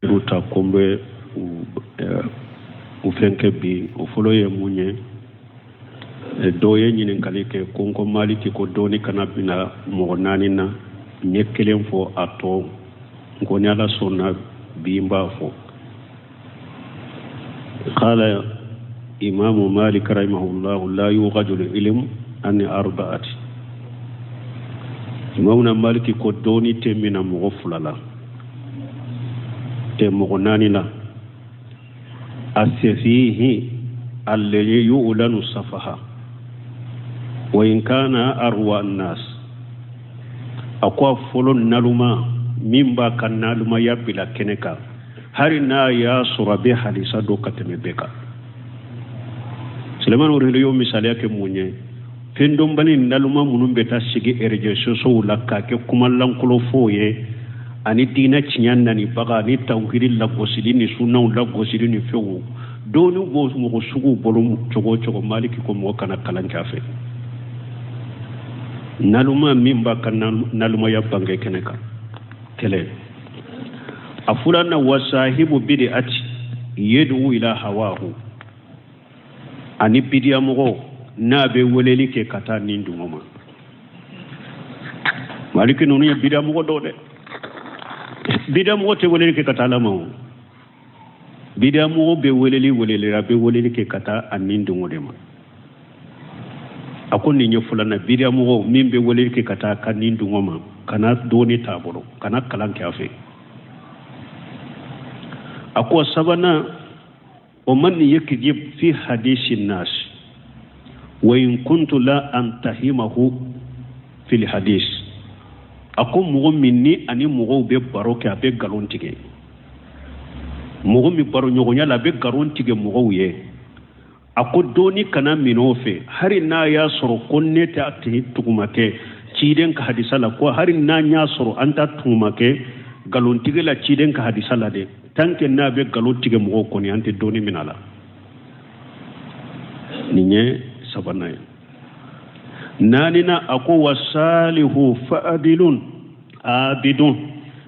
U ta ko n bɛ u fɛn kɛ bi. O fɔlɔ ye mun ye? Dɔw ye ɲininkali kɛ ko n ko Maliki ko dɔɔni kana bila mɔgɔ naani na. N ye kelen fɔ, a tɔ n ko ni Ala sɔnna bi n b'a fɔ. Qala imamu Malik rahimahullahu la yughadu al-ilm an arba'ati. Imamuna Maliki ko dɔɔni tɛ mina mɔgɔ fila la, tɛ mɔgɔ naani la. Asefihi alladhi yu'lanu safaha wa in kana arwa an-nas. A ko a fɔlɔ, naluma min b'a ka nalumaya bila kɛnɛ kan, hali n'a y'a sɔrɔ a bɛ hadisa dɔn ka tɛmɛ bɛɛ kan. Sulemani Orihili y'o misaliya kɛ mun ye? Fɛn dɔnbali naluma minnu bɛ taa sigi réseaux sociaux la k'a kɛ kuma lankolon fɔw ye, ani diinɛ tiɲɛ nanibaga, ani tawhidi lagosili ni sunaw lagosili ni fɛnw, dɔɔni b'o mɔgɔ suguw bolo cogo o cogo, Maliki ko mɔgɔ kana kalan kɛ a fɛ. Naluma min b'a ka nalumaya bange kɛnɛ kan, kelen. A filanan, wasahibu bid'ati yad'u ila hawahu, ani bidiyamɔgɔ n'a bɛ weleli kɛ ka taa nin dungɔ ma. Maliki, ninnu ye bidiyamɔgɔ dɔw dɛ. Bidiyamɔgɔ tɛ weleli kɛ ka taa Ala ma. O bidiyamɔgɔ bɛ weleli weleli, a bɛ weleli kɛ ka taa a nin dungɔ de ma. A ko nin ye filanan, bidiyamɔgɔ min bɛ weleli kɛ ka taa ka nin dungɔ ma, kana dɔɔni t'a bolo, kana kalan kɛ a fɛ. A ko sabanan, o man yakdhib fi hadisi nas wa in kuntu la antahimahu fil hadis. A ko mɔgɔ min ni ani mɔgɔw bɛ baro kɛ, a bɛ nkalon tigɛ. Mɔgɔ min baro ɲɔgɔnya la, a bɛ nkalon tigɛ mɔgɔw ye, a ko dɔɔni kana minɛ o fɛ, hali n'a y'a sɔrɔ ko ne tɛ a tigi tuguma kɛ ciden ka hadisa la, ko hali n'an y'a sɔrɔ an t'a tuguma kɛ nkalontigɛ la ciden ka hadisa la dɛ, tant que n'a bɛ nkalon tigɛ mɔgɔw kɔni, an tɛ dɔɔni minɛ a la. Nin ye sabanan ye. Naaninan, a ko wasalihu fadilun abidun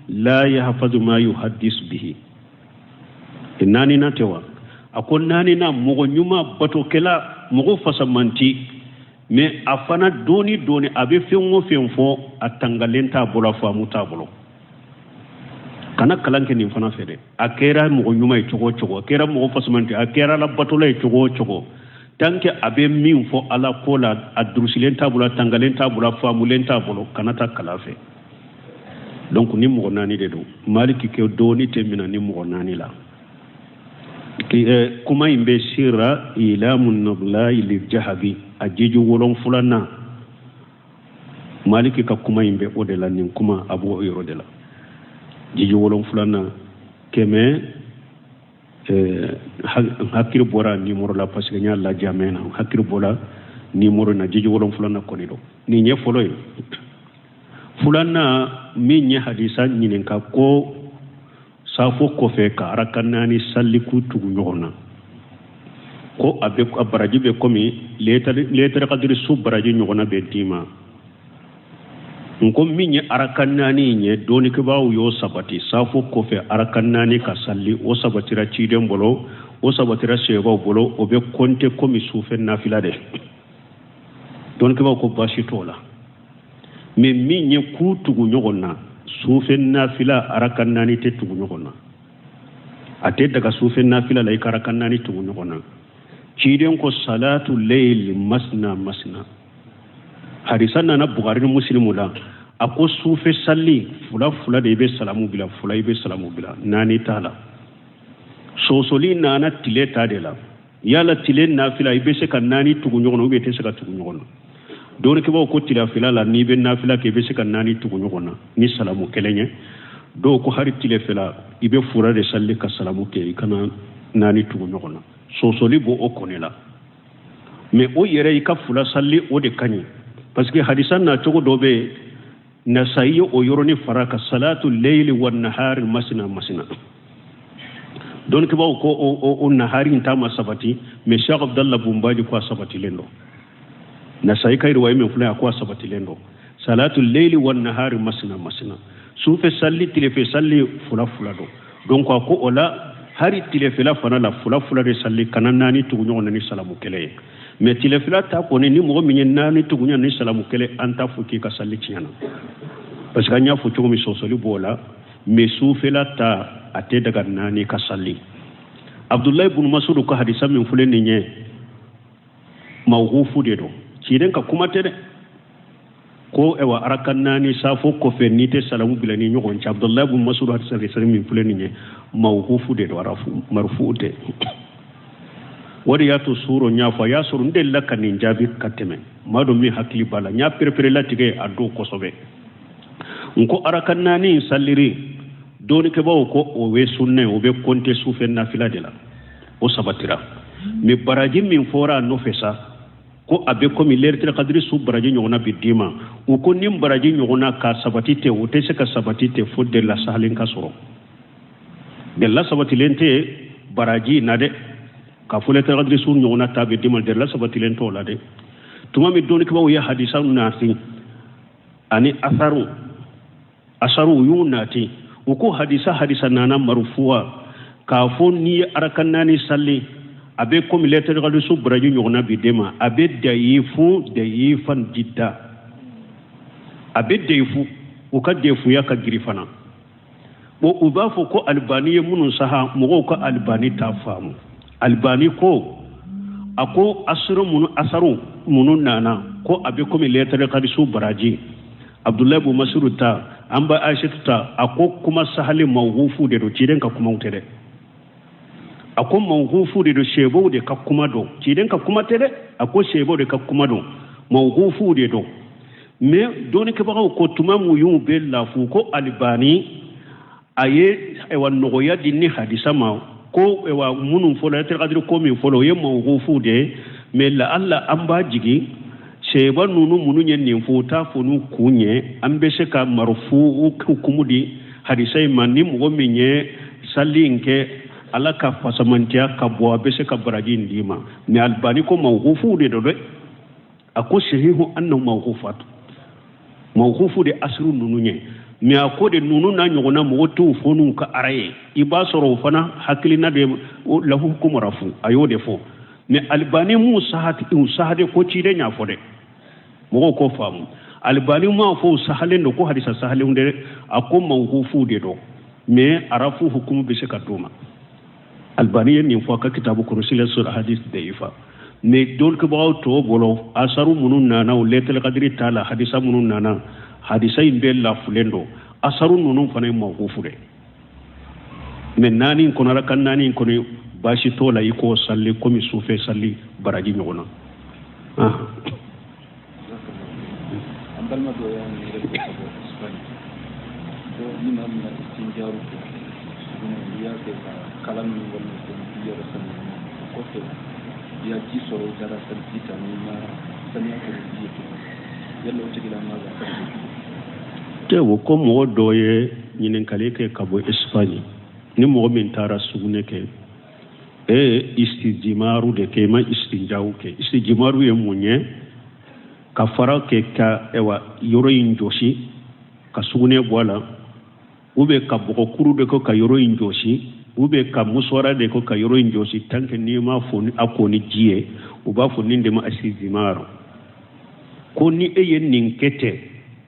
la yahfazu ma yuhaddis bihi. Naaninan tɛ wa? A ko naaninan, mɔgɔ ɲuman batokɛla, mɔgɔ fasamanti, mais a fana dɔɔni dɔɔni, a bɛ fɛn o fɛn fɔ, a tangalen t'a bolo, a faamu t'a bolo, kana kalan kɛ nin fana fɛ dɛ. A kɛra mɔgɔ ɲuman ye cogo o cogo, a kɛra mɔgɔ fasamanti, a kɛra ala batola ye cogo o cogo, tant que a bɛ min fɔ ala ko la, a durusilen t'a bolo, a tangalen t'a bolo, a faamulen t'a bolo, kana taa kalan fɛ. Donc ni mɔgɔ naani de don, Maliki ko dɔɔni tɛ minɛ ni mɔgɔ naani la. Kuma in bɛ sira ilamu nabla jahabi, a jiji 7nan, Maliki ka kuma in bɛ o de la. Nin kuma a b'o yɔrɔ de la, jiji 7nan, 100. Hakili bɔra nimoro la parce que n y'a lajɛ a mɛnna, hakili bɔra nimoro na. Jiji 7nan kɔni don. Nin ye fɔlɔ ye. Filanan, min ye hadisa ɲininka ko safo kɔfɛ ka araka naani saliku tugu ɲɔgɔn na, ko a bɛ a baraji bɛ komi lɛtɛrɛ kadiri su baraji ɲɔgɔnna bɛ d'i ma. N ko min ye araka naani in ye, dɔnnikɛbaaw y'o sabati. Safo kɔfɛ araka naani ka sali, o sabatira ciden bolo, o sabatira sahabaw bolo, o bɛ kɔnte komi sufɛ nafila de. Dɔnnikɛbaaw ko baasi t'o la. Mais min ye k'u tugu ɲɔgɔn na, sufɛ nafila araka naani tɛ tugu ɲɔgɔn na. A tɛ daga sufɛ nafila la i ka araka naani tugu ɲɔgɔn na. Ciden ko salatu leyli masna masna. Hadisa nana Bukari ni Muslimu la. A ko sufɛ sali fila fila de, i bɛ salamu bila, fila i bɛ salamu bila, naani t'a la. Sosoli nana tile ta de la. Yala tile nafila, i bɛ se ka naani tugu ɲɔgɔn na ou bien i tɛ se ka tugu ɲɔgɔn na? Dɔnnikɛbaaw ko tilefɛla la, n'i bɛ nafila kɛ, i bɛ se ka naani tugu ɲɔgɔn na ni salamu kelen ye. Dɔw ko hali tilefɛla, i bɛ fura de sali ka salamu kɛ, i kana naani tugu ɲɔgɔn na. Sosoli b'o o kɔni la. Mais o yɛrɛ, i ka fila sali, o de ka ɲi, parce que hadisa na cogo dɔ bɛ yen, Nasayi ye o yɔrɔnin fara ka salatu leyli wa nahari masina masina. Dɔnnikɛbaaw ko o nahari in ta ma sabati, mais Cheikh Abdallah Bumbaji ko a sabatilen don. Nasayi ka riwaya min filɛ, a ko a sabatilen don, salatu leyli wa nahari masina masina. Sufɛ sali, tilefɛ sali, fila fila don. Donc a ko o la hari tilefɛla fana la fila fila de sali, kana naani tugu ɲɔgɔn na ni salamu kelen ye. Mais tilefɛla ta kɔni, ni mɔgɔ min ye naani tugu ɲɔgɔn ni salamu kelen, an t'a fɔ k'i ka sali tiɲɛna, parce que an y'a fɔ cogo min, sɔsɔli b'o la. Mais sufɛla ta, a tɛ daga naani ka sali. Abdulayi bunu Masudu ka hadisa min filɛ nin ye, mawkufu de don, ciden ka kuma tɛ dɛ. Ko ewa araka naani safo kɔfɛ, n'i tɛ salamu bila ni ɲɔgɔn cɛ, Abdulayi bunu Masudu hadisa min filɛ nin ye, mawkufu de don, arafu marfu tɛ. O de y'a to suro n y'a fɔ, a y'a sɔrɔ n delila ka nin jaabi ka tɛmɛ, maa dɔ min hakili b'a la, n y'a pereperelatigɛ a don kosɛbɛ. N ko araka naani in saliri, dɔɔnikɛbaaw ko o bɛ sunna, o bɛ kɔnte sufɛ nafila de la, o sabatira. Mais baraji min fɔra a nɔfɛ sa, ko a bɛ komi lɛritil kadiri su baraji ɲɔgɔnna bɛ d'i ma, u ko ni baraji ɲɔgɔnna ka sabati tɛ, o tɛ se ka sabati tɛ fo delila sahalen ka sɔrɔ. Delila sabatilen tɛ baraji na dɛ, k'a fɔ lɛritil kadiri su ɲɔgɔnna ta bɛ d'i ma, delila sabatilen t'o la dɛ. Tuma min dɔnnikɛbaaw ye hadisa nati ani asaru, asaru y'u nati, u ko hadisa nana marufuwa k'a fɔ n'i ye araka naani sali, a bɛ komi lɛritil kadiri su baraji ɲɔgɔnna bi d'e ma, a bɛ dayifu dayifan jidda, a bɛ dayifu, u ka dayifuya ka giri fana. Bon, u b'a fɔ ko Alibani ye minnu saha, mɔgɔw ka Alibani t'a faamu. Alibani ko, a ko asuru minnu, asaru minnu nana ko a bɛ komi lɛritil kadiri su baraji, Abdulayi bu Masudu ta, an ba Aishatu ta, a ko kuma sahali mawkufu de don, ciden ka kumaw tɛ dɛ. A ko mawkufu de don, sebow de ka kuma don, ciden ka kuma tɛ dɛ. A ko sebow de ka kuma don, mawkufu de don. Mais dɔnnikɛbagaw ko tuma mun y'u bɛ lafu ko Alibani a ye ayiwa nɔgɔya di ni hadisa ma, ko ayiwa minnu fɔlɔ lɛritil kadiri ko min fɔlɔ, o ye mawkufu de ye. Mais la alla an b'a jigin seba ninnu minnu ye nin fɔ, u t'a fɔ n'u kun ye, an bɛ se ka marufu hukumu di hadisa in ma. Ni mɔgɔ min ye sali in kɛ, Ala ka fasamantiya ka bɔ, a bɛ se ka baraji in d'i ma. Mais Alibani ko mawkufu de don dɛ. A ko sahihu annahu mawkufat, mawkufu de asiru ninnu ye. Mais a ko de ninnu n'a ɲɔgɔnna mɔgɔ t'u fɔ n'u ka ara ye, i b'a sɔrɔ o fana hakilina de lahu hukumu rafu, a y'o de fɔ. Mais Alibani m'u sahade ko ciden y'a fɔ dɛ, mɔgɔw k'o faamu. Alibani m'a fɔ u sahalen don ko hadisa sahalenw dɛ, a ko mawkufu de don, mais arafu hukumu bɛ se ka d'u ma. Albani ye nin fɔ a ka kitabu kɔnɔ silsilatul hadis dayifa. Mais dɔnnikɛbagaw tɔw bolo, asaru minnu nana o lɛritil kadiri t'a la, hadisa minnu nana, hadisa in bɛɛ lafulen don, asaru ninnu fana ye mawkufu dɛ. Mais naani in kɔnɔ, araka naani in kɔnɔ, baasi t'o la, i k'o sali komi sufɛ sali baraji ɲɔgɔn na. An balima dɔ y'an yɛrɛ bɔ ka bɔ Espagne, ko ni maa min ma istinjaru kɛ sugunɛ, n'i y'a kɛ ka kala min walima i yɛrɛ saniya, o kɔfɛ i ya ji sɔrɔ, i taara seliji ta, n'i ma saniya kɛ ni ji ye tugun, yala o tigilamɔgɔ b'a sali cogo di? O ko mɔgɔ dɔ ye ɲininkali kɛ ka bɔ Espagne, ni mɔgɔ min taara sugunɛ kɛ, e ye istijimaru de kɛ, i ma istinjawu kɛ. Istijimaru ye mun ye? Ka fara kɛ ka ɛwa yɔrɔ in jɔsi ka sugunɛ bɔ a la, ou bien ka bɔgɔkuru de kɛ ka yɔrɔ in jɔsi, ou bien ka musuwara de kɛ ka yɔrɔ in jɔsi, tant que n'i ma fɔ ni a ko ni ji ye, u b'a fɔ nin de ma istijimaru. Ko ni e ye nin kɛ ten,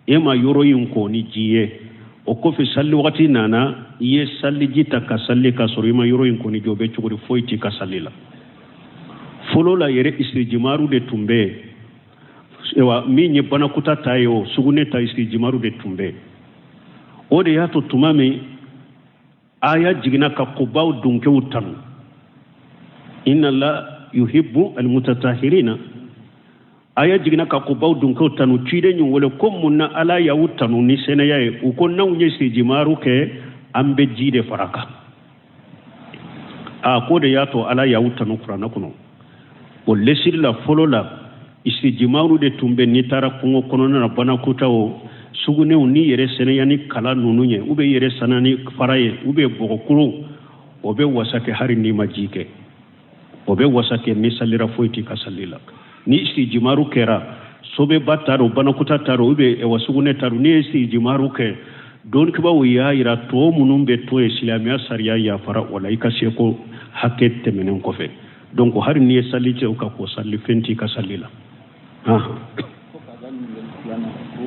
e ma yɔrɔ in ko ni ji ye, o kɔfɛ sali wagati nana, i ye saliji ta ka sali ka sɔrɔ i ma yɔrɔ in ko ni ji, o bɛ cogo di? Foyi t'i ka sali la. Fɔlɔ la yɛrɛ istijimaru de tun bɛ yen, ayiwa min ye banakuta ta ye, o sugunɛ ta istijimaru de tun bɛ yen. O de y'a to tuma min aya jiginna ka kobaw dunkew tanu, inna la yuhibbu almutatahirina, aya jiginna ka kobaw dunkew tanu, ciden y'u wele ko mun na Ala y'aw tanu ni sɛnɛya ye? U ko n'anw ye istijimaru kɛ, an bɛ ji de fara kan. A ko de y'a to Ala y'aw tanu kuranɛ kɔnɔ. O lesiri la fɔlɔ la istijimaru de tun bɛ, n'i taara kungo kɔnɔna na, banakutaw, sugunɛw, n'i yɛrɛ sɛnɛya ni kala ninnu ye, u bɛ yɛrɛ saniya ni fara ye, u bɛ bɔgɔkuru, o bɛ wasa kɛ hali n'i ma ji kɛ, o bɛ wasa kɛ ni salira foyi t'i ka sali la. Ni istijimaru kɛra, sobeba ta don, banakuta ta don, u bɛ sugunɛ ta don, n'i ye istijimaru kɛ, Dɔnnikɛbaaw y'a yira tɔ minnu bɛ to yen, silamɛya sariya yafara o la i ka seko hakɛ tɛmɛnen kɔfɛ. Donc hali n'i ye sali cɛ o ka ko sali fɛn t'i ka sali la. Ko k'a ka ɲininkali filanan ko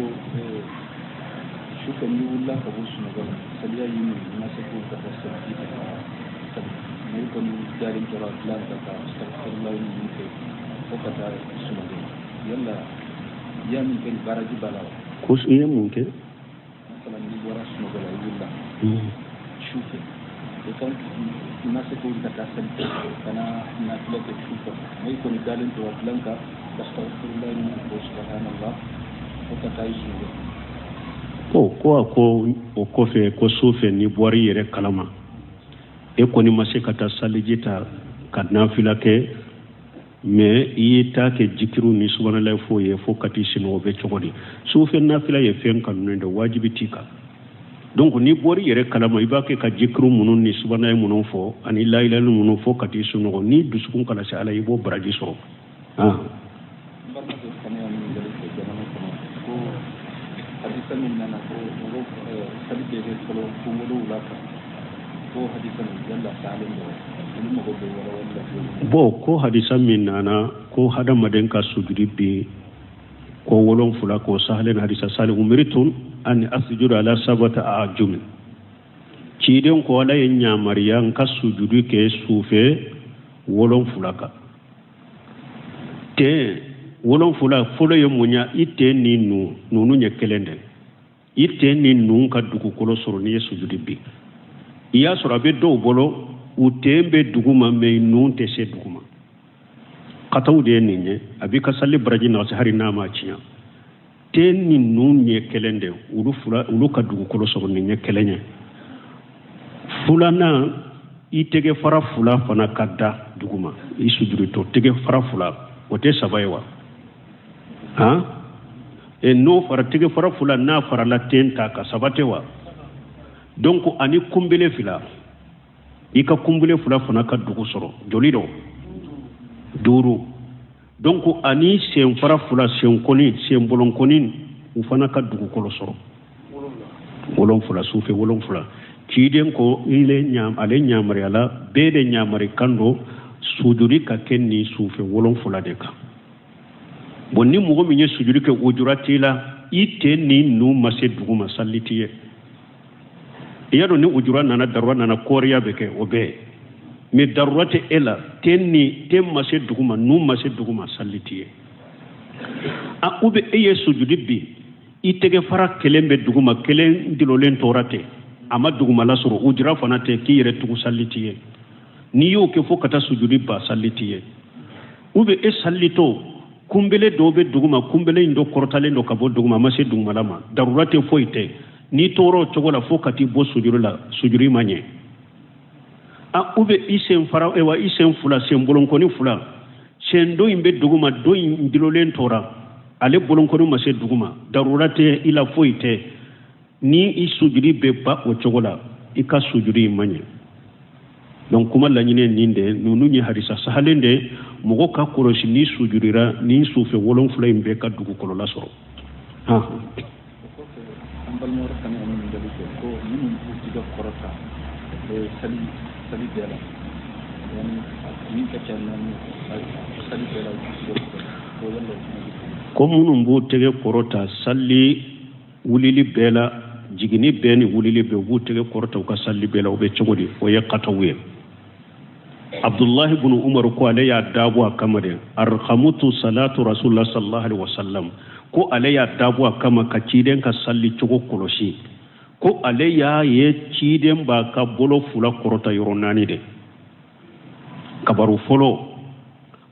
sufɛ n'i wulila ka bɔ sunɔgɔ la, saliya y'i minɛ, i ma se k'o ka taa seliji ta ka sali, mais i kɔni dalen tora dilan kan ka astaghfirullah ninnu kɛ fo ka taa sunɔgɔ, yala i y'a min kɛ ni baraji b'a la wa? Ko i ye mun kɛ? Masalan n'i bɔra sunɔgɔ la, i wulila sufɛ, i kan i ma se k'o ka taa sali ka na nafila kɛ sufɛ, mais i kɔni dalen tora dilan kan astaghfirullah ninnu fɔ subhanallah fo ka taa i sunɔgɔ. Ko a ko o kɔfɛ ko sufɛ n'i bɔra i yɛrɛ kalama, e kɔni ma se ka taa saliji ta ka nafila kɛ, mais i y'i ta kɛ jikiru ni subhanallah fo ye fo ka t'i sunɔgɔ, bɛ cogo di? Sufɛ nafila ye fɛn kanunen de, wajibi t'i kan. Donc n'i bɔra i yɛrɛ kalama, i b'a kɛ ka jikiru minnu ni subhanallah minnu fɔ ani layilalu minnu fɔ ka t'i sunɔgɔ, n'i dusukun kana se Ala, i b'o baraji sɔrɔ. N balima dɔ fana y'a ɲininkali kɛ jamana kɔnɔ ko hadisa min nana ko mɔgɔw sali bɛ kɛ fɔlɔ kunkolow la kan, ko hadisa nin yala sahalen don, olu mago bɛ walawali la dɔɔni. Bon, ko hadisa min nana ko hadamaden ka sujudi bi ko 7, ko sahalen hadisa sahalen, umirtu an asjuda ala sabata a'jumin, ciden ko Ala ye ɲamariya n ka sujudi kɛ sufɛ 7 kan. Ten 7 fɔlɔ ye mun ye? I ten ni nun, nunu ɲɛ kelen de, i ten ni nun ka dugukolo sɔrɔ n'i ye sujudi bi. I y'a sɔrɔ a bɛ dɔw bolo, u ten bɛ duguma mais nun tɛ se duguma. Kataw de ye nin ye, a b'i ka sali baraji nagasi hali n'a ma tiɲɛ. Ten ni nun ɲɛ kelen de, olu fila olu ka dugukolo sɔrɔ nin ɲɛ kelen ye. Filanan, i tɛgɛ fara fila fana ka da duguma i sujudutɔ, tɛgɛ fara fila, o tɛ saba ye wa? Han, e n'o fara tɛgɛ fara fila n'a farala ten ta ka saba tɛ wa? Donc ani kunbele fila, i ka kunbele fila fana ka dugu sɔrɔ, joli dɔ? 5. Donc ani sen fara fila, sen kɔni, sen bolonkɔni, u fana ka dugukolo sɔrɔ, 7, sufɛ 7. Ciden ko ile ɲam, ale ɲamariyala bɛɛ de ɲamari kan don sujudi ka kɛ nin sufɛ 7 de kan. Bon, ni mɔgɔ min ye sujudi kɛ ujura t'i la, i ten ni nun ma se dugu ma, sali t'i ye. I y'a dɔn ni ujura nana, darura nana, kɔɔriya bɛ kɛ o bɛɛ, mais darura tɛ e la, ten ni ten ma se dugu ma, nun ma se dugu ma, sali t'i ye. A ou bien e ye sujudi bi, i tɛgɛ fara kelen bɛ dugu ma, kelen dilolen tora ten, a ma dugumala sɔrɔ, ujura fana tɛ, k'i yɛrɛ tugu, sali t'i ye. N'i y'o kɛ fo ka taa sujudi ba, sali t'i ye. Ou bien e salitɔ kunbele dɔw bɛ duguma, kunbele in dɔ kɔrɔtalen don ka bɔ duguma, a ma se dugumala ma, darura tɛ, foyi tɛ, n'i tora o cogo la fo ka t'i bɔ sujudi la, sujudi ma ɲɛ. A ou bien i sen fara, wa i sen fila, sen bolonkɔni fila, sen dɔ in bɛ duguma, dɔ in dilolen tora, ale bolonkɔni ma se duguma, darura tɛ i la, foyi tɛ, ni i sujudi bɛ ba o cogo la, i ka sujudi in ma ɲɛ. Donc kuma laɲini ye nin de ye, ninnu ye hadisa sahalen de ye, mɔgɔ ka kɔlɔsi ni sujudira ni sufɛ 7 in bɛɛ ka dugukolo lasɔrɔ. O kɔfɛ, an balima wɛrɛ fana ye ɲininkali kɛ ko minnu b'u tigɛ kɔrɔta sali sali bɛɛ la, yani min ka ca naani, sali bɛɛ la u b'u tigɛ kɔrɔta, ko yala o fana bɛ cogo di? Ko minnu b'u tɛgɛ kɔrɔta sali wulili bɛɛ la, jiginni bɛɛ ni wulili bɛɛ, u b'u tɛgɛ kɔrɔta u ka sali bɛɛ la, o bɛ cogo di? O ye kataw ye. Abdullahi ibn Umar ko ale y'a dabɔ a kama de, arhamutu salatu rasulullah sallallahu alaihi wasallam, ko ale y'a dabɔ a kama ka ciden ka sali cogo kɔlɔsi, ko ale y'a ye ciden b'a ka bolo fila kɔrɔta yɔrɔ 4 de. Kabaru fɔlɔ,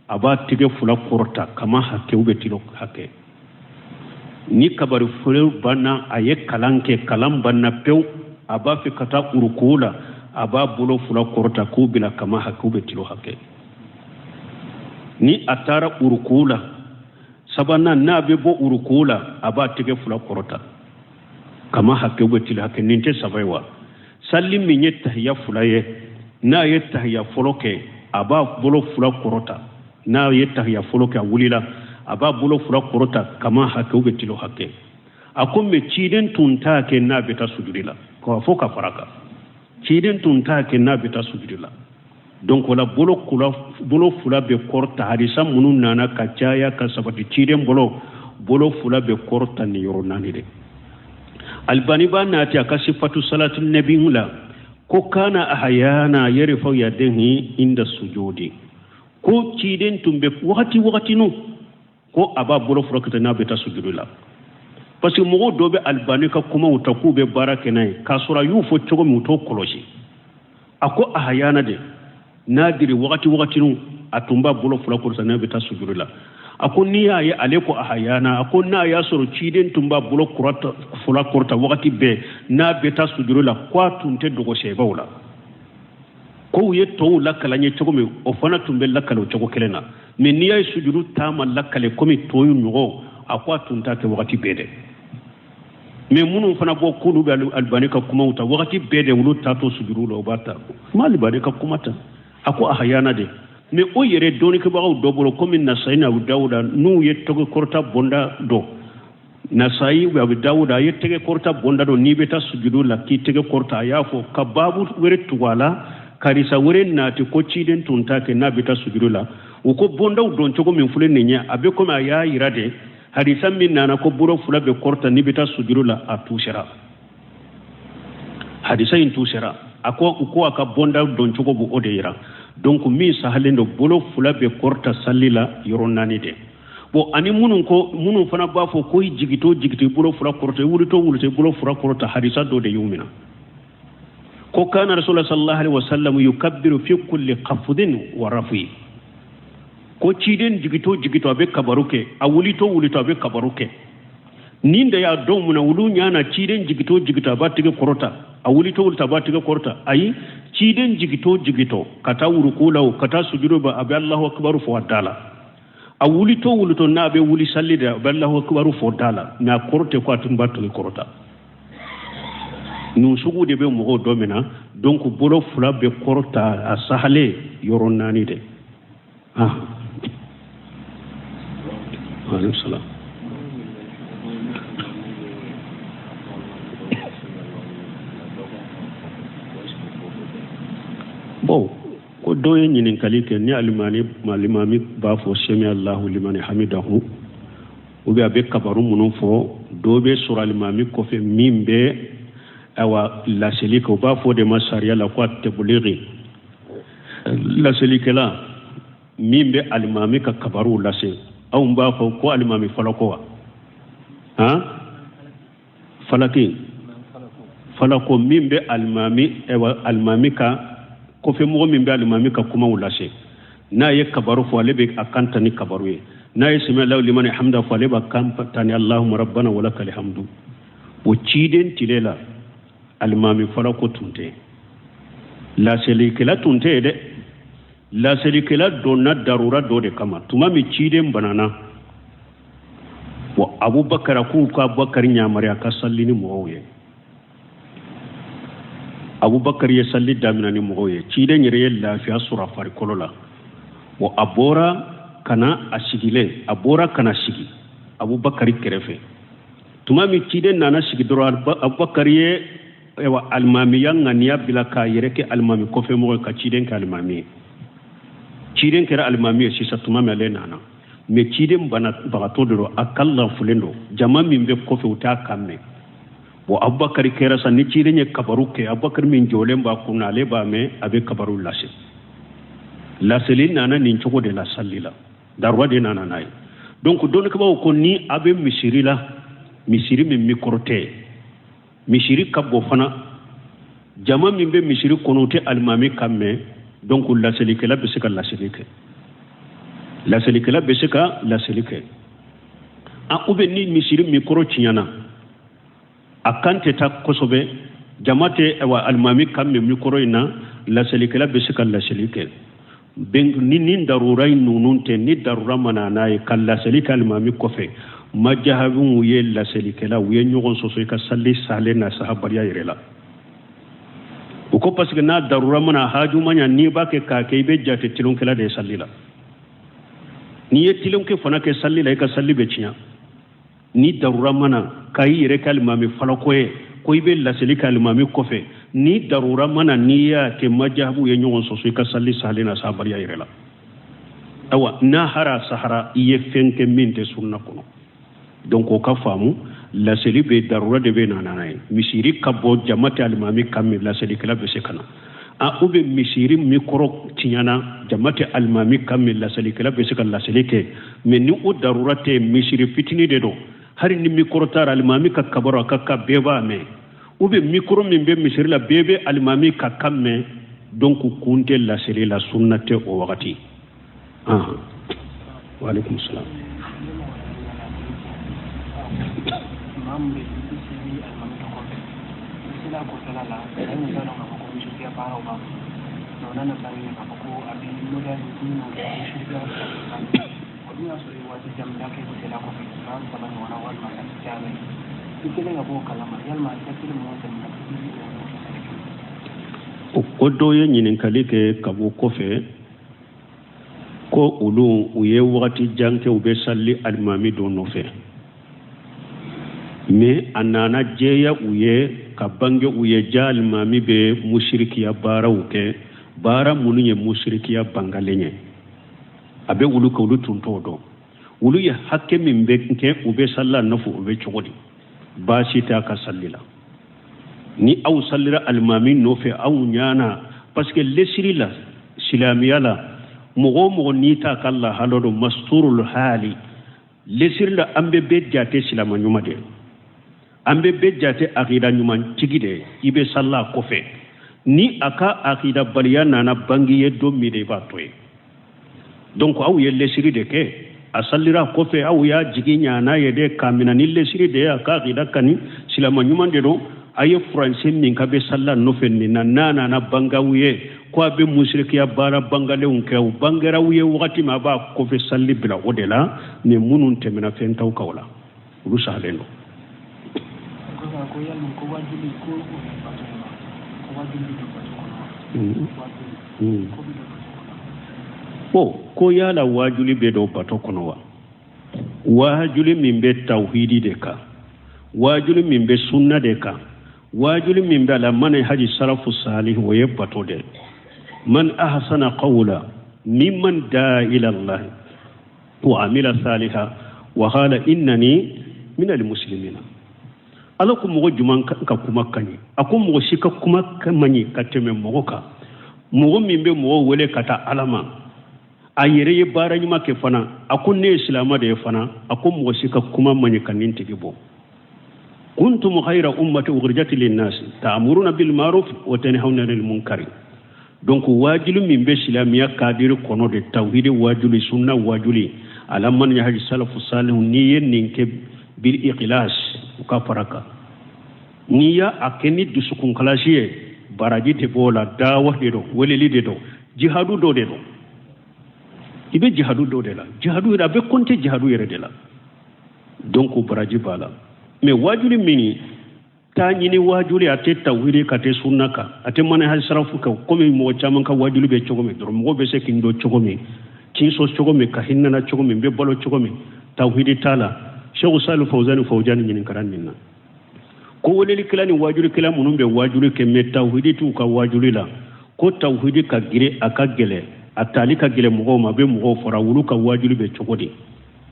a b'a tɛgɛ fila kɔrɔta kama hakɛ u bɛ tilo hakɛ. Ni kabaru fɔlɔ banna, a ye kalan kɛ, kalan banna pewu, a b'a fɛ ka taa uruku la, a b'a bolo fila kɔrɔta k'u bila kama hakɛ u bɛ tilo hakɛ. Ni a taara uruku la, sabanan, n'a bɛ bɔ uruku la, a b'a tɛgɛ fila kɔrɔta kama hakɛ u bɛ tilo hakɛ. Nin tɛ saba ye wa? Sali min ye tahiya fila ye, n'a ye tahiya fɔlɔ kɛ, a b'a bolo fila kɔrɔta, n'a ye tahiya fɔlɔ kɛ, a wulila, a b'a bolo fila kɔrɔta kama hakɛ u bɛ tilo hakɛ. A ko mais ciden tun t'a kɛ n'a bɛ taa sujudi la, k'a fɔ ka fara kan, ciden tun t'a kɛ n'a bɛ taa sujudi la. Donc o la bolo fila bɛ kɔrɔta. Hadisa minnu nana ka caya ka sabati ciden bolo, bolo fila bɛ kɔrɔta ni yɔrɔ naani de. Albani b'a nati a ka sifatu salatu nabi la ko kana ahayana yarfa'u yadayhi inda sujudi, ko ciden tun bɛ wagati wagatinu ko a b'a bolo fila kɔrɔta n'a bɛ taa sujudu la. Parce que mɔgɔw dɔ bɛ Albani ka kumaw ta k'u bɛ baara kɛ n'a ye, k'a sɔrɔ a y'u fɔ cogo min u t'o kɔlɔsi. A ko ahayana de nadiri wagati wagatinu a tun b'a bolo fila kɔrɔta n'a bɛ taa sujudu la. A ko n'i y'a ye ale ko ahayana, a ko n'a y'a sɔrɔ ciden tun b'a bolo fila kɔrɔta wagati bɛɛ n'a bɛ taa sujudu la, ko a tun tɛ dogo sɛbɛw la. Ko u ye tɔw lakala ye cogo min, o fana tun bɛ lakale o cogo kelen na. Mais n'i y'a ye sujudu taama lakale komi tɔw ɲɔgɔn, a ko a tun t'a kɛ wagati bɛɛ dɛ. Mais minnu fana bɔ k'olu bɛ Albani ka kumaw ta wagati bɛɛ de, olu t'a to sujudu la, u b'a ta ma Albani ka kuma ta. A ko ahayana de. Mais o yɛrɛ dɔnnikɛbagaw dɔ bolo komi Nasayi ni Abu Dawuda, n'u ye tɛgɛ kɔrɔta bonda dɔn, Nasayi Abu Dawuda a ye tɛgɛ kɔrɔta bonda dɔn, n'i bɛ taa sujudu la k'i tɛgɛ kɔrɔta, a y'a fɔ ka baabu wɛrɛ tugu a la, karisa wɛrɛ nati ko ciden tun t'a kɛ n'a bɛ taa sujudu la. U ko bondaw dɔn cogo min filɛ nin ye, a bɛ komi a y'a yira de hadisa min nana ko bolo fila bɛ kɔrɔta n'i bɛ taa sujudu la, a tuusera hadisa in tuusera. A ko u ko a ka bonda dɔn cogo b'o de yira. Donc min sahalen don, bolo fila bɛ kɔrɔta sali la yɔrɔ naani de. Bon, ani minnu ko, minnu fana b'a fɔ ko i jigito jigito i bolo fila kɔrɔta, i wulito wulito i bolo fila kɔrɔta, hadisa dɔ de y'u minɛ ko kana rasulullah sallallahu alaihi wasallam yukabbiru fi kulli khafdin wa rafi, ko ciden jigito jigito a bɛ kabaru kɛ, a wulito wulito a bɛ kabaru kɛ. Nin de y'a dɔn mun na olu ɲana ciden jigito jigito a b'a tɛgɛ kɔrɔta, a wulito wulito a b'a tɛgɛ kɔrɔta. Ayi, ciden jigito jigito ka taa wuruku la o ka taa sujudu ba, a bɛ Alahu akibaru fɔ a da la. A wulito wulito n'a bɛ wuli sali de, a bɛ Alahu akibaru fɔ da la, mais a kɔrɔ tɛ ko a tun b'a tɛgɛ kɔrɔta. Ninnu sugu de bɛ mɔgɔw dɔ minɛ. Donc bolo fila bɛ kɔrɔta a sahalen yɔrɔ naani de. Ah, aleykum salaam. Bon, ko dɔ ye ɲininkali kɛ ni alimami b'a fɔ sami Allahu limani hamidahu, ou bien a bɛ kabaru minnu fɔ, dɔ bɛ sɔrɔ alimami kɔfɛ min bɛ awa laseli kɛ, u b'a fɔ de ma sariya la ko a tɛbuligi, laselikɛla min bɛ alimami ka kabaruw lase. Anw b'a fɔ ko alimami falako wa, han, falaki falako min bɛ alimami, ayiwa alimami ka kɔfɛ mɔgɔ min bɛ alimami ka kumaw lase, n'a ye kabaru fɔ ale bɛ a kan ta ni kabaru ye, n'a ye sami Allahu limani hamida fɔ ale b'a kan ta ni Allahumma rabbana walakal hamdu. O ciden tile la alimami falako tun tɛ, laselikɛla tun tɛ yen dɛ. Laselikɛla donna darura dɔ de kama. Tuma min ciden banana, wa Abubakar k'u ka Abubakar yamaruya ka sali ni mɔgɔw ye. Abubakar ye sali daminɛ ni mɔgɔw ye, ciden yɛrɛ ye lafiya sɔrɔ a farikolo la. Wa a bɔra ka na a sigilen, a bɔra ka na sigi Abubakar kɛrɛfɛ. Tuma min ciden nana sigi dɔrɔn, Abubakar ye ayiwa alimamiya ŋaniya bila k'a yɛrɛ kɛ alimami kɔfɛ mɔgɔ ye, ka ciden kɛ alimami ye. Ciden kɛra alimami ye sisan tuma min ale nana, mais ciden banabagatɔ de don, a kan lanfulen don, jama min bɛ kɔfɛ u t'a kan mɛn. Bon, Abubakar kɛra sa ni ciden ye kabaru kɛ, Abubakar min jɔlen b'a kunna ale b'a mɛn, a bɛ kabaru lase. Laseli nana nin cogo de la sali la, darura de nana n'a ye. Donc dɔnnikɛbaaw ko ni a bɛ misiri la, misiri min mikɔrɔ tɛ, misiri ka bon fana, jama min bɛ misiri kɔnɔ u tɛ alimami kan mɛn, donc laselikɛla bɛ se ka laseli kɛ, laselikɛla bɛ se ka laseli kɛ. A ou bien ni misiri mikɔrɔ tiɲɛna, a kan tɛ taa kosɛbɛ, jama tɛ ayiwa alimami kan mɛn mikɔrɔ in na, laselikɛla bɛ se ka laseli kɛ. Ni ni darura in ninnu tɛ, ni darura ma na n'a ye ka laseli kɛ alimami kɔfɛ, majahabiw ye laselikɛla u ye ɲɔgɔn sɔsɔ i ka sali salen na sahabaliya yɛrɛ la. U ko parce que n'a darura mana haju ma ɲa, n'i b'a kɛ k'a kɛ, i bɛ jate tilonkɛla de ye sali la. N'i ye tilonkɛ fana kɛ sali la, i ka sali bɛ tiɲɛ. Ni darura mana ka i yɛrɛ kɛ alimami falako ye ko i bɛ laseli kɛ alimami kɔfɛ ni darura ma na n'i y'a kɛ majahabu ye ɲɔgɔn sɔsɔ i ka sali sahalen na sahabaliya yɛrɛ la awa n'a hara sahara i ye fɛn kɛ min tɛ sunna kɔnɔ donc o ka faamu laseli bɛ darura de bɛ na n'a ye misiri ka bɔ jama tɛ alimami kan mɛn laselikɛla bɛ se ka na a ou bien misiri mikɔrɔ tiɲɛna jama tɛ alimami kan mɛn laselikɛla bɛ se ka laseli kɛ mais ni o darura tɛ misiri fitini de don hali ni mikɔrɔ taara alimami ka kabaru a ka kan bɛɛ b'a mɛn ou bien mikɔrɔ min bɛ misiri la bɛɛ bɛ alimami ka kan mɛn donc kun tɛ laseli la sunna tɛ o wagati. Waaleykum salaam. Ko dɔ ye ɲininkali kɛ ka bɔ kɔfɛ ko olu u ye wagati jan kɛ u bɛ sali alimami dɔ nɔfɛ mais a nana jɛya u ye ka bange u ye ja alimami bɛ musirikiya baaraw kɛ baara minnu ye musirikiya bangalen ye a bɛ olu kɛ olu tun t'o dɔn olu ye hakɛ min bɛ kɛ u bɛ sali a nɔfɛ o bɛ cogo di baasi t'a ka sali la ni aw salira alimami nɔfɛ aw ɲana parce que lesiri la silamɛya la mɔgɔ o mɔgɔ n'i t'a ka lahala dɔn masturul hali lesiri la an bɛ bɛɛ jate silama ɲuman de an bɛ bɛɛ jate akida ɲuman tigi de i bɛ sali a kɔfɛ ni a ka akida baliya nana bange ye don min de i b'a to yen donc aw ye lesiri de kɛ a salira kɔfɛ aw y'a jigi ɲana ye de k'a minɛ ni lesiri de ye a ka akida kani silama ɲuman de don a ye furancɛ min k'a bɛ salila nɔfɛ nin na n'a nana bangaw ye ko a bɛ musirikiya baara bangalenw kɛ u bangeraw ye wagati min a b'a kɔfɛ salili bila o de la ni minnu tɛmɛna fɛn t'aw kan o la olu salen don. Bon ko yala waajuli bɛ don bato kɔnɔ wa waajuli min bɛ tawhidi de kan waajuli min bɛ sunna de kan waajuli min bɛ ala manhaji salafu salih o ye bato de man ahsana qawla mimman daa ila Allah wa amila saliha wa qala innani min almuslimina ala ko mɔgɔ jumɛn ka kuma ka ɲi a ko mɔgɔ si ka kuma man ɲi ka tɛmɛ mɔgɔ kan mɔgɔ min bɛ mɔgɔ wele ka taa ala ma a yɛrɛ ye baara ɲuman kɛ fana a ko ne ye silamɛ de ye fana a ko mɔgɔ si ka kuma man ɲi ka nin tigi bɔ kuntum khayra ummati ukhrijat linnas ta'muruna bil ma'ruf wa tanhauna 'anil munkari donc waajuli min bɛ silamɛya kadiri kɔnɔ de tawhidi waajuli sunna waajuli ala manhaji salafu salihu n'i ye nin kɛ bil ikhlas u ka fara kan n'i y'a a kɛ ni dusukun kalasi ye baraji tɛ b'o la dawa de don weleli de don jihadu dɔ de don i bɛ jihadu dɔ de la jihadu yɛrɛ a bɛ kɔnte jihadu yɛrɛ de la donc baraji b'a la mais waajuli min taa ɲini waajuli a tɛ tawhidi ka tɛ sunna kan a tɛ manhaji sarafu kan komi mɔgɔ caman ka waajuli bɛ cogo min dɔrɔn mɔgɔ bɛ se k'i dɔn cogo min k'i sɔn cogo min ka hinɛ cogo min bɛ balo cogo min tawhidi t'a la Sheikh Salih Fawzani Fawzani ɲininkara nin na ko welelikɛla ni waajulikɛla minnu bɛ waajuli kɛ mais tawhidi t'u ka waajuli la ko tawhidi ka girin a ka gɛlɛn a tali ka gɛlɛn mɔgɔw ma a bɛ mɔgɔw fara olu ka waajuli bɛ cogo di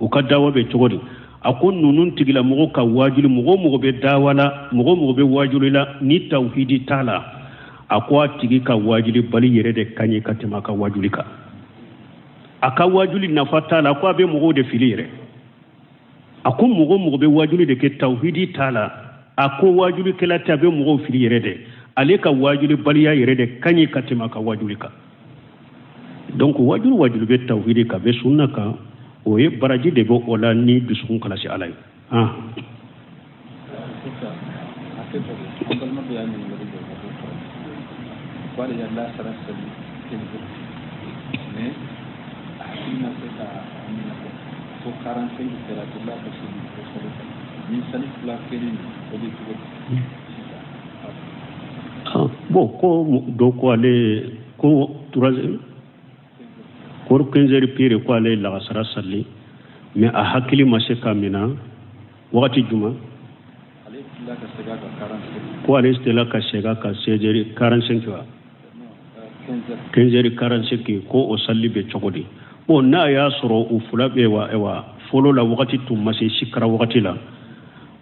u ka dawa bɛ cogo di a ko ninnu tigilamɔgɔw ka waajuli mɔgɔ o mɔgɔ bɛ dawa la mɔgɔ o mɔgɔ bɛ waajuli la ni tawhidi t'a la a ko a tigi ka waajuli bali yɛrɛ de ka ɲi ka tɛmɛ a ka waajuli kan a ka waajuli nafa t'a la ko a bɛ mɔgɔw de fili yɛrɛ a ko mɔgɔ o mɔgɔ bɛ waajuli de kɛ tawhidi t'a la a ko waajulikɛla tɛ a bɛ mɔgɔw fili yɛrɛ de ale ka waajuli baliya yɛrɛ de ka ɲi ka tɛmɛ a ka waajuli kan donc waajuli waajuli bɛ tawhidi kan bɛ sunna kan o ye baraji de bɛ o la ni dusukun kalasi ala ye. Fo 45 kɛra la ka seli o sali ni sali fila kelen o bɛ cogo di sisan? Bon ko dɔ ko ale ko troisième ko 15 heures pile ko ale lagasara sali mais a hakili ma se ka minɛ wagati juma Ko ale tila ka segin a kan 16h45 wa, 15h45, ko o salli bɛ cogo di? Bon, n'a y'a sɔrɔ u fila bɛ wa, ayiwa, fɔlɔ la wagati tun ma se sikara wagati la.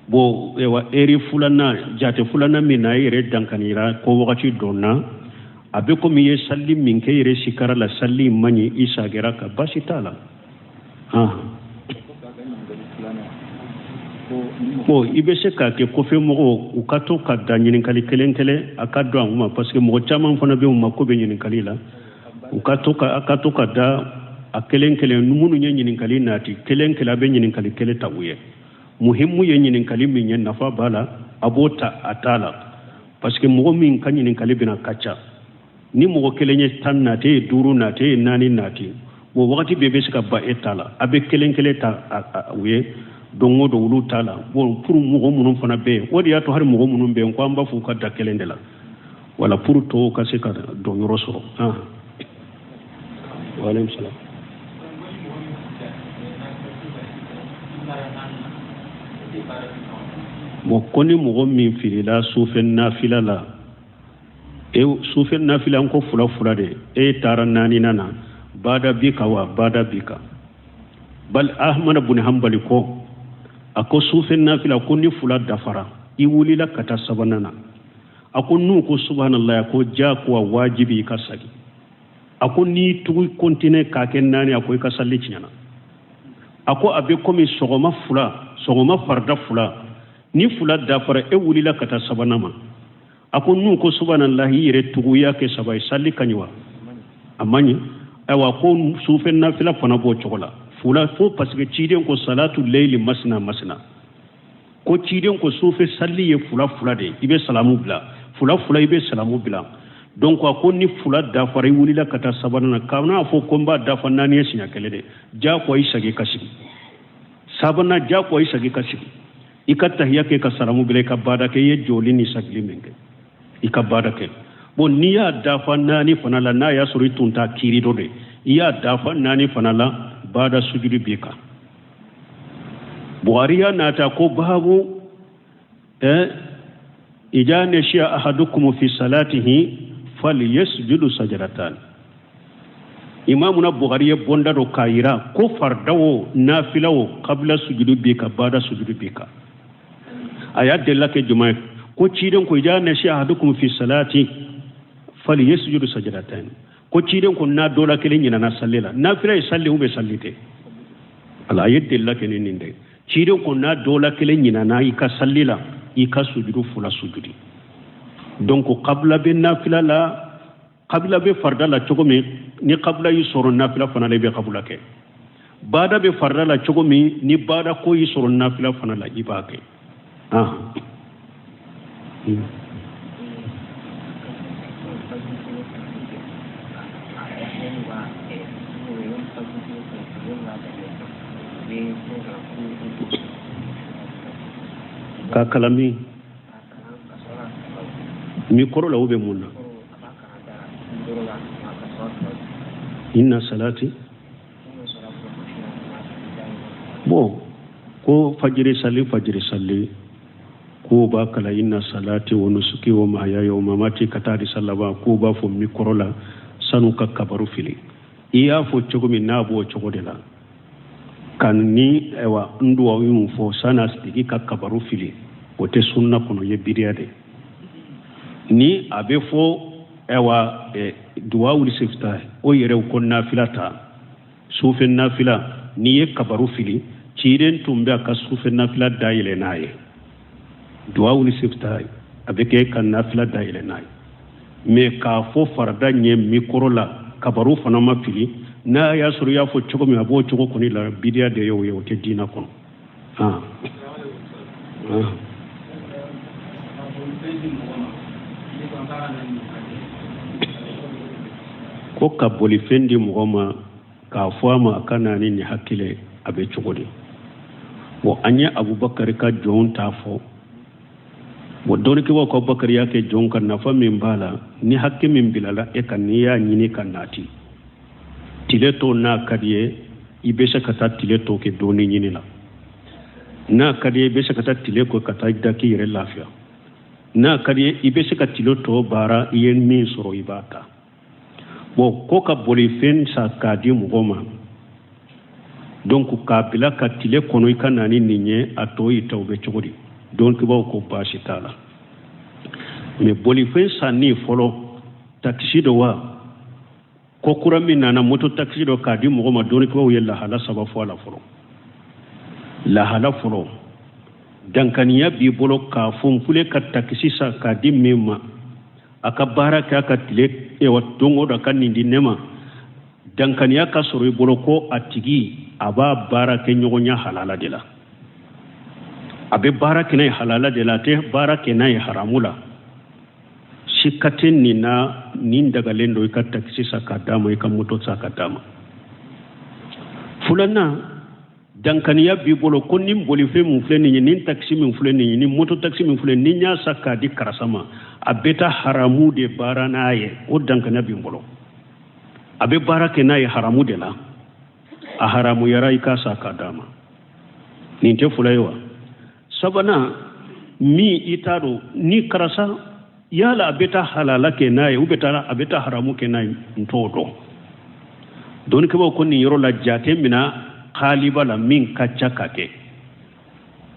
Bon, ayiwa, eri filanan, jate filanan min na, e yɛrɛ dankanira ko wagati donna, a bɛ komi i ye salli min kɛ i yɛrɛ sikara la, salli man ɲi, i sagira ka baasi t'a la. Bon, i bɛ se k'a kɛ kɔfɛ mɔgɔw u ka to ka da ɲininkali kelen kelen a ka dɔn a ma, parce que mɔgɔ caman fana bɛ yen, u mako bɛ ɲininkali la. U ka to ka a ka to ka da a kelen kelen, minnu ye ɲininkali nati kelen kelen, a bɛ ɲininkali kelen ta u ye. Muhimu ye ɲininkali min ye, nafa b'a la, a b'o ta a t'a la, parce que mɔgɔ min ka ɲininkali bɛna ka ca. Ni mɔgɔ kelen ye 10 nati, e ye 5 nati, e ye 4 nati, o wagati bɛɛ bɛ se ka ban e ta la. A bɛ kelen kelen ta u ye don o don olu ta la. Bon, pour mɔgɔ minnu fana bɛ yen, o de y'a to hali mɔgɔ minnu bɛ yen ko an b'a fɔ u ka da kelen de la, wala pour tɔw ka se ka don yɔrɔ sɔrɔ. Waaleykum salaam. Bon, ko ni mɔgɔ min filila sufɛ nafila la, e sufɛ nafila n ko fila fila de, e taara naaninan na, bada bi kan wa bada bi kan. Bal Ahmad bun Hanbali ko, a ko sufɛ nafila ko ni fila dafara, i wulila ka taa sabanan na, a ko n'u ko subhanallah, a ko jagoya wajibi i ka sagi. A ko n'i tugu kontine k'a kɛ naani, a ko i ka salli tiɲɛna. A ko a bɛ komi sɔgɔma fila, sɔgɔma farida fila, ni fila dafara, e wulila ka taa sabanan ma, a ko n'u ko subhanallah, i yɛrɛ tugu i y'a kɛ saba ye, salli ka ɲi wa? A man ɲi. Ayiwa, ko sufɛ nafila fana b'o cogo la, fila fo, parce que ciden ko salatu leyli masina masina, ko ciden ko sufɛ salli ye fila fila de ye, i bɛ salamu bila fila fila, i bɛ salamu bila. Donc a ko ni fila dafara, i wulila ka taa sabanan na, ka n'a fɔ ko n b'a dafa naani ye siɲɛ kelen dɛ, jagoya i segin ka sigi sabanan, jagoya i segin ka sigi, i ka tahiya kɛ ka salamu bila, i ka baada kɛ, i ye jɔli ni sagili min kɛ, i ka baada kɛ. Bon, n'i y'a dafa naani fana la, n'a y'a sɔrɔ i tun t'a kiiri dɔ de, i y'a dafa naani fana la, baada sujudi b'i kan. Buhari y'a nata ko babu ija nasiya ahadukum fi salatihi falyasjudu sajadatan. Imamuna Buhari ye bonda dɔ k'a yira ko farida o nafila o, kabila sujudu b'i kan, baada sujudu b'i kan. A y'a delila kɛ juma ye ko ciden ko ija nasiya ahadukum fi salati falyasjudu sajadatan, ko ciden ko n'a dɔ la kelen ɲinana salli la, nafila ye salli ou bien salli tɛ, ala a ye delila kɛ ni nin de. Ciden ko n'a dɔ la kelen ɲinana i ka salli la, i ka sujudu fila sujudi. Donc kabila bɛ nafila la, kabila bɛ farida la cogo min, ni kabila y'i sɔrɔ nafila fana la, i bɛ kabila kɛ. Baada bɛ farida la cogo min, ni baada ko y'i sɔrɔ nafila fana la, i b'a kɛ. Ka kalan min mikoro la, o bɛ mun na? Inna salati, bon, ko fajiri sali, fajiri sali ko b'a kala inna salati wa nusuki wa mahyaya wa mamati ka taa hadisa laban, ko b'a fɔ mikoro la sanu ka kabaru fili. I y'a fɔ cogo min, n'a b'o cogo de la, ka ni ayiwa n duwawu min fɔ san'a tigi ka kabaru fili, o tɛ sunna kɔnɔ, ye bidiya de. Ni a bɛ fɔ ayiwa duwawu lisifita, o yɛrɛ ko nafila ta sufɛ nafila, n'i ye kabaru fili, ciden tun bɛ a ka sufɛ nafila dayɛlɛ n'a ye, duwawu lisifita a bɛ kɛ ka nafila dayɛlɛ n'a ye. Mais k'a fɔ farida ɲɛ mikoro la, kabaru fana ma fili, n'a y'a sɔrɔ i y'a fɔ cogo min, a b'o cogo kɔni la, bidiya de ye o ye, o tɛ diinɛ kɔnɔ. Ko ka bolifɛn di mɔgɔ ma k'a fɔ a ma a ka na ni nin hakili, a bɛ cogo di? Bon, an ye Abubakari ka jɔnw ta fɔ. Bon, dɔnnikɛbaaw ko Abubakari y'a kɛ jɔn ka nafa min b'a la, ni hakɛ min bilala e kan, n'i y'a ɲini ka nati tile tɔ n'a ka di ye, i bɛ se ka taa tile tɔ kɛ dɔɔni ɲini la. N'a ka di i bɛ se ka taa tile ko ka taa da k'i yɛrɛ lafiya. N'a ka di i bɛ se ka tile tɔ baara, i ye min sɔrɔ i b'a ta. Bon, ko ka bolifɛn san k'a di mɔgɔ ma, donc k'a bila ka tile kɔnɔ i ka na ni nin ye, a tɔ y'i ta, o bɛ cogo di? Dɔnkibaw ko baasi t'a la. Mais bolifɛn sanni fɔlɔ, takisi dɔ wa ko kura min nana, moto takisi dɔ k'a di mɔgɔ ma, dɔnnikibaw ye lahala saba fɔ a la fɔlɔ. Lahala fɔlɔ, dankaniya b'i bolo k'a fɔ n fule ka takisi san k'a di min ma, a ka baara kɛ a ka tile wa don o don a ka nin di ne ma. Dankaniya ka sɔrɔ i bolo ko a tigi a b'a baara kɛ ɲɔgɔnya halala de la, a bɛ baara kɛ n'a ye halala de la, a tɛ baara kɛ n'a ye haramu la. Sika tɛ nin na, nin dagalen don i ka takisi san k'a d'a ma, i ka moto san k'a d'a ma. Filanan, dankaniya b'i bolo ko nin bolifɛn min filɛ nin ye, nin takisi min filɛ nin ye, nin moto takisi min filɛ, ni n y'a san k'a di karisa ma, a bɛ taa haramu de baara n'a ye. O dankaniya b'i bolo, a bɛ baara kɛ n'a ye haramu de la, a haramuyara i k'a san k'a d'a ma. Nin tɛ fila ye wa? Sabanan, min i t'a dɔn ni karisa yala a bɛ taa halala kɛ n'a ye ou bien a bɛ taa haramu kɛ n'a ye, n t'o dɔn. Dɔnnikɛbaaw ko nin yɔrɔ la jate mina xaaliba la min ka ca ka kɛ,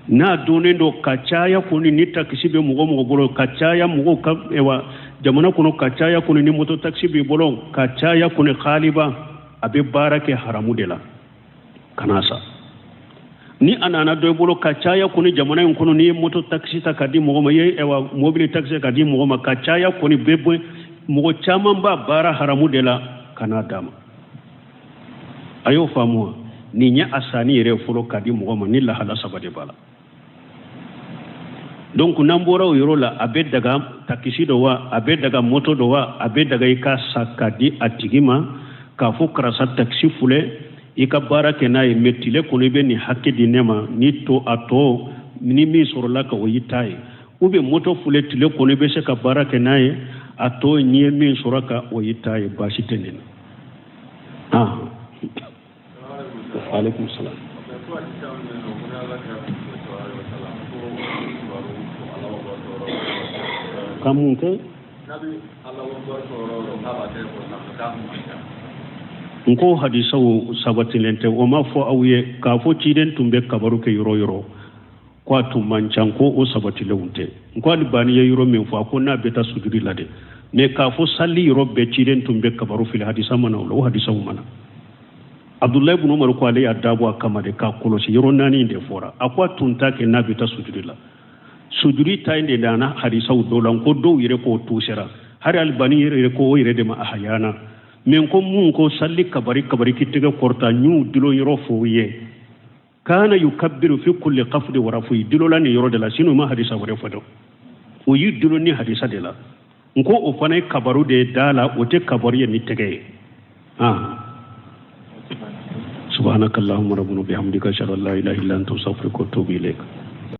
n'a donnen don ka caya kɔni, ni takisi bɛ mɔgɔ mɔgɔ bolo ka caya, mɔgɔw ka wa jamana kɔnɔ ka caya kɔni, ni moto takisi b'i bolo ka caya kɔni, xaaliba a bɛ baara kɛ haramu de la, kana sa. Ni a nana dɔ i bolo ka caya kɔni jamana in kɔnɔ, n'i ye moto takisi ta ka di mɔgɔ ma, i ye mobili takisi ka di mɔgɔ ma ka caya kɔni, bɛ bɔ mɔgɔ caman b'a baara haramu de la, kana d'a ma. A y'o faamu wa? Nin ye a sanni yɛrɛ fɔlɔ ka di mɔgɔ ma, ni lahala saba de b'a la. Donc n'an bɔra o yɔrɔ la, a bɛ daga takisi dɔ wa, a bɛ daga moto dɔ wa, a bɛ daga i ka san ka di a tigi ma k'a fɔ karisa takisi filɛ, i ka baara kɛ n'a ye, mais tile kɔnɔ i bɛ nin hakɛ di ne ma, ni to a tɔ ni min sɔrɔla ka o y'i ta ye. Ou bien moto filɛ, tile kɔnɔ i bɛ se ka baara kɛ n'a ye, a tɔ n'i ye min sɔrɔ ka o y'i ta ye, baasi tɛ nin na. Aleykum salaam. Ka mun kɛ? N ko hadisaw sabatilen tɛ, o ma fɔ aw ye k'a fɔ ciden tun bɛ kabaru kɛ yɔrɔ yɔrɔ ko a tun man ca, ko o sabatilenw tɛ. N ko Alibani ye yɔrɔ min fɔ, a ko n'a bɛ taa sujudi la dɛ, mais k'a fɔ sali yɔrɔ bɛɛ ciden tun bɛ kabaru fili, hadisa mana o la, o hadisaw mana. Abdulayi ibn Umar ko ale y'a dabɔ a kama de k'a kɔlɔsi, yɔrɔ naani de fɔra, a ko a tun t'a kɛ n'a bɛ taa sujudi la. Sujudi ta in de nana hadisaw dɔw la, n ko dɔw yɛrɛ k'o tusera, hali Alibani yɛrɛ ko o yɛrɛ de ma a hayana. Mais ko mun ko sali kabari kabari k'i tɛgɛ kɔrɔta, n y'u dulon yɔrɔ fɔ u ye, kana yukabbiru fi kulli qafdi wa rafi, dulola nin yɔrɔ de la, sinon ma hadisa wɛrɛ fɔ dɛ, o y'i dulon ni hadisa de la. N ko o fana ye kabaru de ye da la, o tɛ kabaru ye ni tɛgɛ ye. Subhanakallahumma rabbana bihamdika ashhadu an la ilaha illa anta astaghfiruka wa atubu ilayk.